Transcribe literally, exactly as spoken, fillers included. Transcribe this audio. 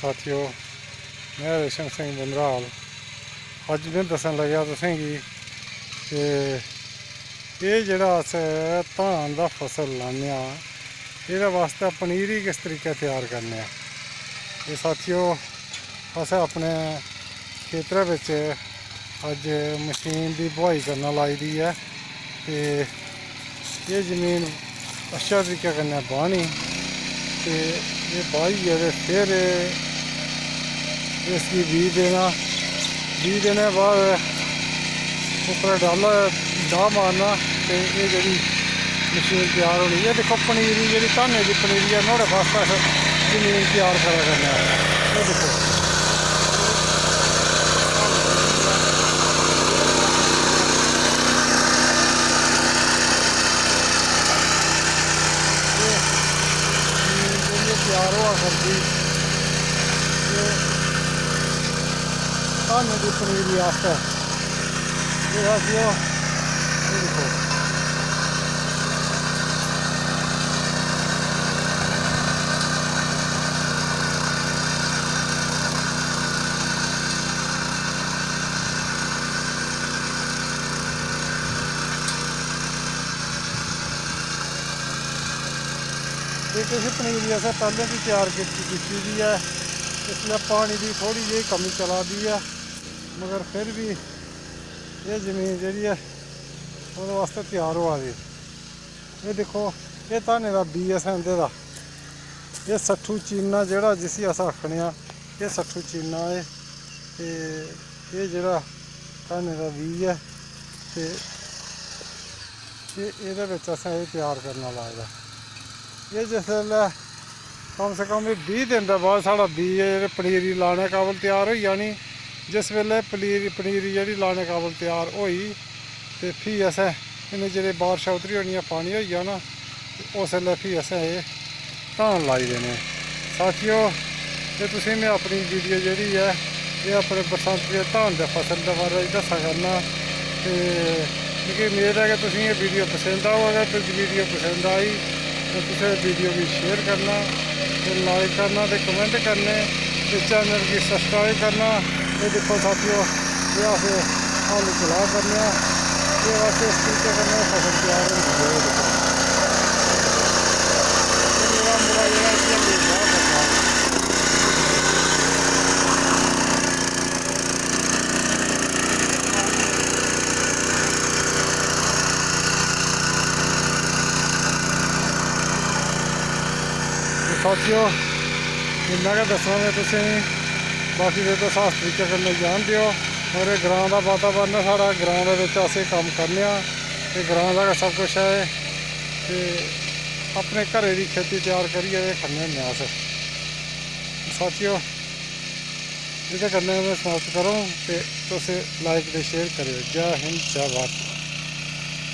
साथियो, में रेशम सिंह बंदराल। अज्ज में दस्सन लग्गेआ तुसेंगी कि एह् जेह्ड़ा अस धान दा फसल लान्ने आं, एह्दे बास्तै पनीरी किस तरीकै त्यार करने आं। एह् साथियो, असें अपने खेतरै बिच अज्ज मशीन दी बुआई करना लाई दी ऐ। ते एह् जमीन अच्छे तरीके कन्नै बाह्नी ते एह् बाहियै ते फिर इसगी बीऽ देना। बीऽ देने दे बाद उप्परा डाला, डाह् मारना ते एह् जेह्ड़ी मशीन त्यार होनी। एह् दिक्खो, पनीरी, जेह्ड़ी धानै दी पनीरी ऐ, नुहाड़े बास्तै अस जमीन त्यार करा करने आं। एह् दिक्खो। एह् जमीन जेह्ड़ी ऐ, त्यार होआ करदी, एह् धानै दी पनीरी आस्तै। एह् साथियो, एह् दिक्खो। एह् किश पनीरी असें पैह्लें बी त्यार कीती, कीती दी ऐ। इसलै पानी दी थोह्ड़ी जेही कमी चला दी ऐ, मगर फिर बी एह् जमीन जेह्ड़ी ऐ, ओह्दे बास्तै त्यार होआ दी। एह् दिक्खो, एह् धाने दा बीऽ असें आंदे दा। एह् सट्ठू चीना, जेह्ड़ा जिसी अस आखने आं, एह् सट्ठू चीना ऐ। ते एह् जेह्ड़ा धाने दा बीऽ ऐ, ते एह्, एह्दे बिच असें एह् त्यार करना लाए दा। एह् जिसलै कम से कम एह् बीह् दिन दे बाद साढ़ा बीऽ, एह् पनीरी लाने काबल त्यार होई जानी। जिस बेल्लै पनीरी, पनीरी जेह्ड़ी लाने काबल त्यार होई, ते फ्ही असें, इन्ने चिरे बारशां उतरी होनियां, पानी होई जाना, ते उसलै फ्ही असें एह् धान लाई देने। साथियो, एह् तुसें में अपनी वीडियो जेह्ड़ी ऐ, एह् अपने बरसांती दे धान दे फसल दे बारे च दस्सा करना। ते मिगी उम्मीद ऐ कि तुसें एह् वीडियो पसंद औग। अगर तुस वीडियो पसंद आई ते तुसें वीडियो गी शेयर करना, ते लाइक करना, ते कमेंट करने, ते चैनल गी सब्सक्राइब करना। एह् दिक्खो साथियो, एह् अस हल चला करने आं। एह् बस इस तरीके कन्नै फसल त्यार होंदी ऐ। एह् दिक्खो, एह् मेरा मुड़ा जेह्ड़ा इसी हल्ली बाह्र करदा ऐ। ते साथियो, इन्ना गै दस्सना में तुसेंगी, बाकी ते तुस इस तरीके कन्नै जानदे ओ। और एह् ग्रांऽ दा वातावरण ऐ साढ़ा, ग्रांऽ दे बिच अस एह् कम्म करने आं, ते ग्रांऽ दा गै सब कुछ ऐ एह्। ते अपने घरै दी खेती त्यार करियै ते खन्ने होन्ने आं अस। साथियो, एह्दे कन्नै में समाप्त करङ ते तुस लाइक ते शेयर करेओ। जै हिंद, जै भारत।